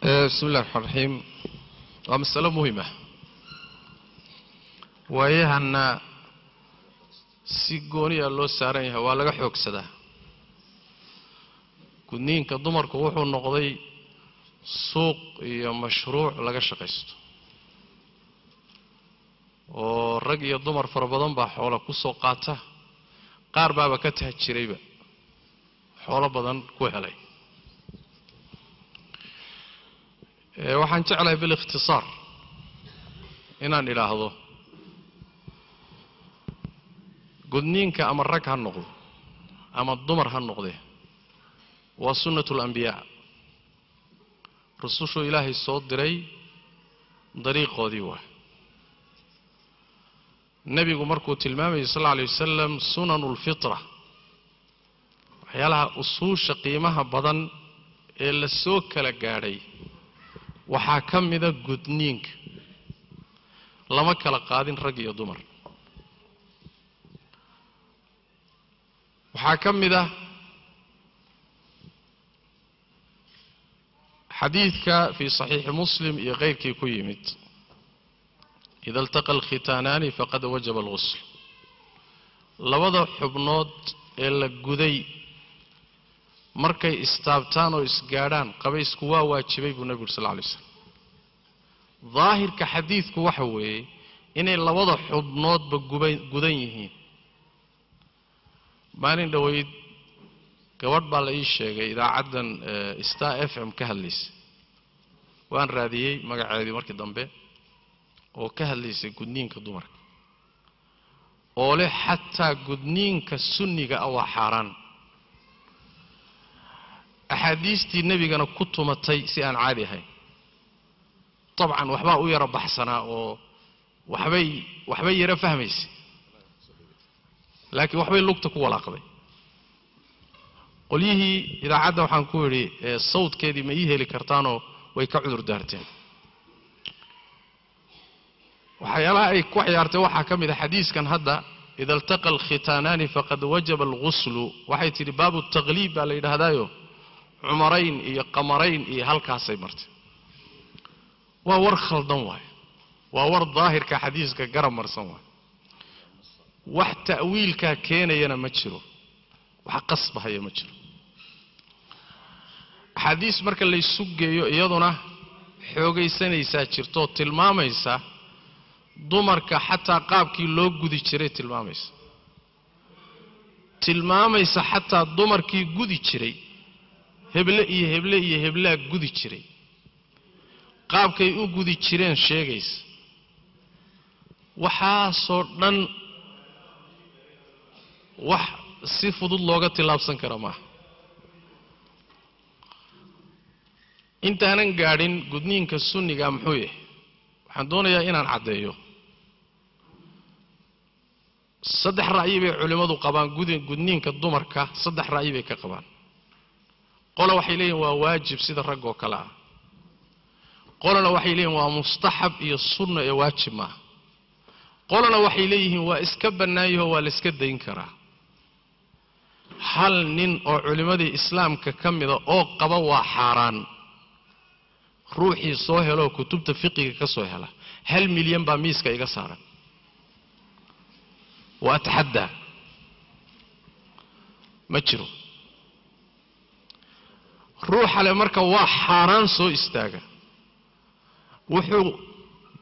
Bismi illahi raxmaan raxiim. Waa masalo muhim ah, waayahanna si gooniya loo saaran yahay, waa laga xoogsadaa. Gudniinka dumarku wuxuu noqday suuq iyo mashruuc laga shaqaysto, oo rag iyo dumar fara badan baa xoola ku soo qaata, qaar baaba ka tahjirayba, xoolo badan ku helay. Waxaan jeclahay bilikhtisaar inaan idhaahdo gudniinka ama rag ha noqdo ama dumar ha noqdee, waa sunnatu alambiyaa, rusushuu Ilaahay soo diray dariiqoodii. Waa nebigu markuu tilmaamayay sal alla alay wasalam sunanu lfitra, waxyaalaha usuusha qiimaha badan ee la soo kala gaadhay waxaa ka mida gudniinka. Lama kala qaadin rag iyo dumar. Waxaa ka mid ah xadiidka fii saxiixi Muslim iyo kayrkii ku yimid, ida iltaqa alkhitaanaani faqad wajaba algusl. Labada xubnood ee la guday markay istaabtaan oo isgaadhaan, qabaysku waa waajibay, buu nebigu uri sal lla alay slam. Daahirka xadiidku waxa weeye inay labada xubnoodba gudan yihiin. Maalin dhoweyd gabadh baa la ii sheegay idaacaddan Star FM ka hadlaysay, waan raadiyey magaceedii markii dambe, oo ka hadlaysay gudniinka dumarka, oo leh xataa gudniinka sunniga ah waa xaaraan, axaadiistii nebigana ku tumatay si aan caadi ahayn. Dabcan waxbaa u yaro baxsanaa oo waxbay yaro fahmaysay, laakiin waxbay lugta ku walaaqday. Qolyihii idaacadda waxaan ku idhi sawdkeedii ma ii heli kartaanoo way ka cudur daarteen. Waxyaalaha ay ku ciyaartay waxaa ka mid a xadiiskan hadda, ida iltaqa alkhitaanaani faqad wajaba alguslu. Waxay tidhi baabu taqliib baa la yidhaahdaayo, cumarayn iyo qamarayn iyo halkaasay martay. Waa war khaldan waayo, waa war daahirka xadiiska garab marsan waayo, wax ta'wiilkaa keenayana ma jiro, wax qasbahaya ma jiro. Axaadiis marka laysu geeyo iyaduna xoogaysanaysaa jirtoo tilmaamaysa dumarka xataa qaabkii loo gudi jiray, tilmaamaysa xataa dumarkii gudi jiray, heble iyo heble iyo heblaa gudi jiray, qaabkay u gudi jireen sheegaysa. Waxaasoo dhan wax si fudud looga tillaabsan kara maaha. Intaanan gaadhin gudniinka sunniga muxuu yahay, waxaan doonayaa inaan caddeeyo saddex ra'yi bay culimmadu qabaan gudniinka dumarka. Saddex ra'yi bay ka qabaan. Qola waxay leeyihin waa waajib sida rag oo kale ah, qolana waxay leeyihin waa mustaxab iyo sunna ee waajib maaha, qolana waxay leeyihiin waa iska bannaan yaho, waa la iska dayn karaa. Hal nin oo culimmadii islaamka ka mida oo qaba waa xaaraan, ruuxii soo heloo kutubta fiqiga ka soo hela, 1 milyan baa miiska iga saaran, wa ataxaddaa. Ma jiro ruuxa le marka waa xaaraan soo istaaga, wuxuu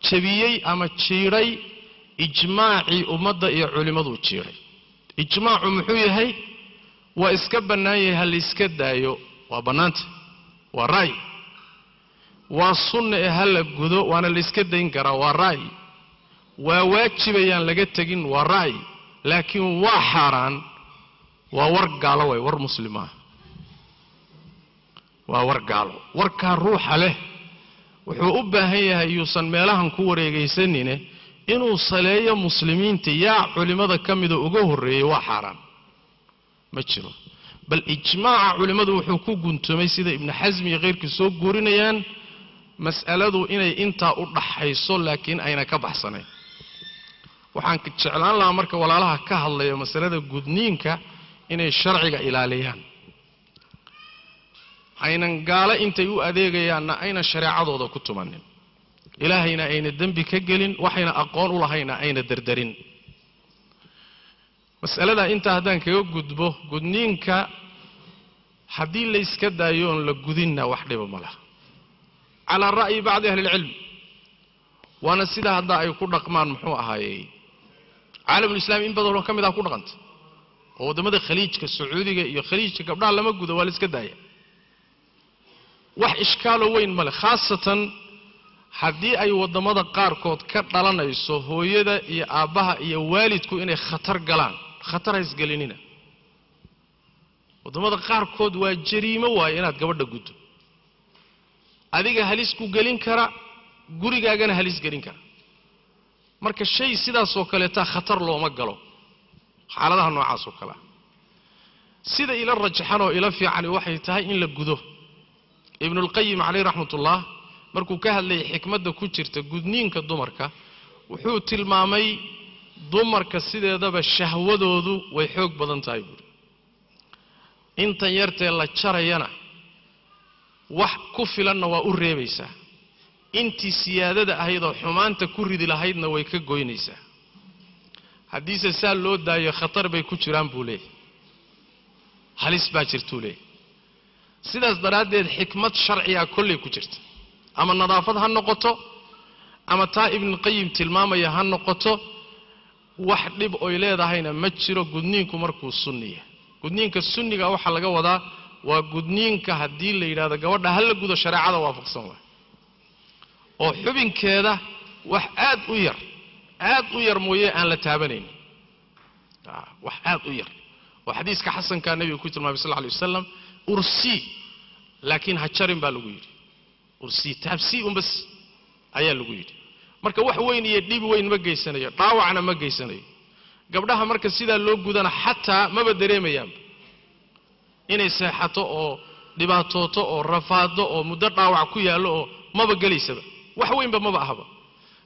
jebiyey ama jiidhay ijmaacii ummadda iyo culimmaduu jiidhay. Ijmaacu muxuu yahay? Waa iska bannaan yahay, ha la iska daayo, waa bannaanta, waa ra'yi. Waa sunna ee ha la gudo, waana la iska dayn karaa, waa ra'yi. Waa waajibayaan laga tegin, waa ra'yi. Laakiin waa xaaraan waa war gaalo, way war muslim ah, waa war gaalo. Warkaa ruuxa leh wuxuu u baahan yahay yuusan meelahan ku wareegaysanine inuu saleeyo muslimiinta yaa culimmada ka mida uga horreeyey waa xaaraan. Ma jiro, bal ijmaaca culimmadu wuxuu ku guntumay, sida Ibnu Xasmi iyo khayrkii soo guurinayaan, mas'aladu inay intaa u dhaxayso laakiin ayna ka baxsanayn. Waxaan jeclaan lahaa marka walaalaha ka hadlaya masalada gudniinka inay sharciga ilaaliyaan. Aynan gaalo intay u adeegayaanna ayna shareecadooda ku tumanin, ilaahayna ayna dembi ka gelin, waxayna aqoon u lahayna ayna derderin. Mas'aladaa intaa haddaan kaga gudbo, gudniinka haddii layska daayo oon la gudinna wax dhiba ma laha, calaa ra'yi bacdi ahlilcilm. Waana sidaa hadda ay ku dhaqmaan muxuu ahaayey caalamulislami in badanoo ka mid ah ku dhaqanta, oo waddamada khaliijka, sacuudiga iyo khaliijka, gabdhaha lama gudo, waa la iska daaya, wax ishkaaloo weyn ma leh. Khaasatan haddii ay waddamada qaarkood ka dhalanayso hooyada iyo aabbaha iyo waalidku inay khatar galaan, khatar ha isgelinina. Waddamada qaarkood waa jariimo waaye inaad gabadha guddo, adiga halis ku gelin kara, gurigaagana halis gelin kara. Marka shay sidaasoo kaleeta khatar looma galo xaaladaha noocaas oo kale ah. Sida ila rajaxan oo ila fiicani waxay tahay in la gudo. Ibnulqayim caleyh raxmatullah markuu ka hadlayay xikmadda ku jirta gudniinka dumarka, wuxuu tilmaamay dumarka sideedaba shahwadoodu way xoog badan tahay buuri. Intan yartee la jarayana wax ku filanna waa u reebaysaa, intii siyaadada ahaydoo xumaanta ku ridi lahaydna way ka goynaysaa. Haddiise saa loo daayo khatar bay ku jiraan buu leeyahy, halis baa jirtuu leeyahy. Sidaas daraaddeed xikmad sharcigaa kollay ku jirta, ama nadaafad ha noqoto ama taa Ibnulqayim tilmaamaya ha noqoto, wax dhib oy leedahayna ma jiro gudniinku markuu sunniya. Gudniinka sunniga waxaa laga wadaa waa gudniinka haddii la yidhahdo gabadha ha la gudo shareecada waafaqsan waay, oo xubinkeeda wax aad u yar, aad u yar mooye aan la taabanaynin, wax aad u yar, oo xadiiska xasankaa nebiga ku tilmaamay sal lla alay wasalam, ursii laakiin ha jarin baa lagu yidhi, ursii taabsii un bas ayaa lagu yidhi. Marka wax weyn iyo dhib weyn ma geysanayo, dhaawacna ma geysanayo. Gabdhaha marka sidaa loo gudana xataa maba dareemayaanba inay seexato oo dhibaatooto oo rafaado oo muddo dhaawac ku yaallo oo maba gelaysaba, wax weynba maba ahaba.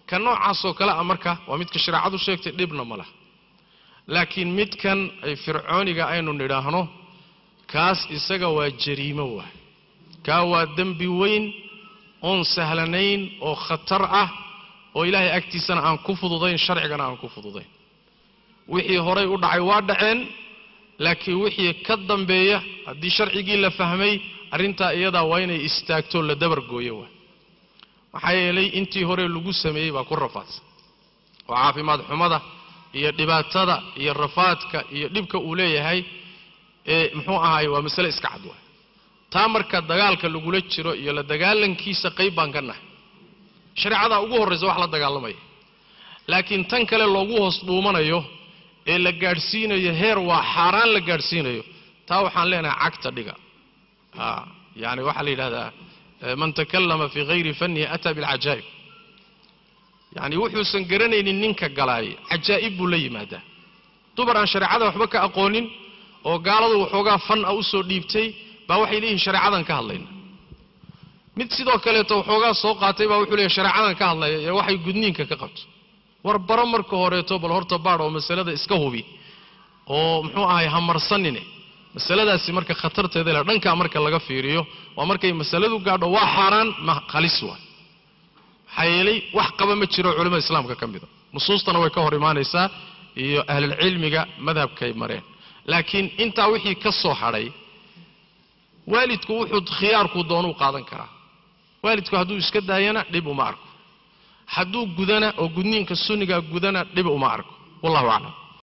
Ka noocaasoo kale ah marka waa midka shareecadu sheegtay, dhibna ma laha. Laakiin midkan ay fircooniga aynu nidhaahno, kaas isaga waa jariimo waay, kaa waa dembi weyn oon sahlanayn oo khatar ah, oo ilaahay agtiisana aan ku fududayn, sharcigana aan ku fududayn. Wixii horay u dhacay waa dhaceen, laakiin wixii ka dambeeya haddii sharcigii la fahmay, arrintaa iyadaa waa inay istaagto, la dabar gooyo waay. Maxaa yeelay intii hore lagu sameeyey baa ku rafaadsan, oo caafimaad xumada iyo dhibaatada iyo rafaadka iyo dhibka uu leeyahay ee muxuu ahaay waa masale iska cad waay. Taa marka dagaalka lagula jiro iyo la dagaalankiisa qayb baan ka nahay, shareecadaa ugu horraysa wax la dagaalamaya. Laakiin tan kale loogu hoos dhuumanayo ee la gaadhsiinayo heer waa xaaraan la gaadhsiinayo, taa waxaan leenahay cagta dhiga. Yacni waxaa la yidhahdaa man takallama fii hayri fannihi ataa bilcajaa'ib, yacni wuxuusan garanaynin ninka galaay cajaa'ib buu la yimaadaa. Dumar aan shareecada waxba ka aqoonin oo gaaladu waxoogaa fan ah u soo dhiibtay baa waxay leeyihin shareecadan ka hadlayna. Mid sidoo kaleeto waxoogaa soo qaatay baa wuxuu leeyahy shareecadan ka hadlaya ee waxay gudniinka ka qabto. War baro marka horeeto, bal horta baadh oo masalada iska hubi oo muxuu ahay hamarsanine. Masaladaasi marka khatarteeda leh dhankaa marka laga fiiriyo waa markay masaladu gaadho waa xaaraan, ma halis waay. Maxaa yeelay wax qaba ma jiro culimada islaamka ka mida, nusuustana way ka hor imaanaysaa iyo ahlulcilmiga madhabkay mareen. Laakiin intaa wixii ka soo hadhay, waalidku wuxuu khiyaarku doonuu qaadan karaa. Waalidku hadduu iska daayana dhib uma arko, hadduu gudana oo gudniinka sunnigaa gudana dhib uma arko. Wallahu aclam.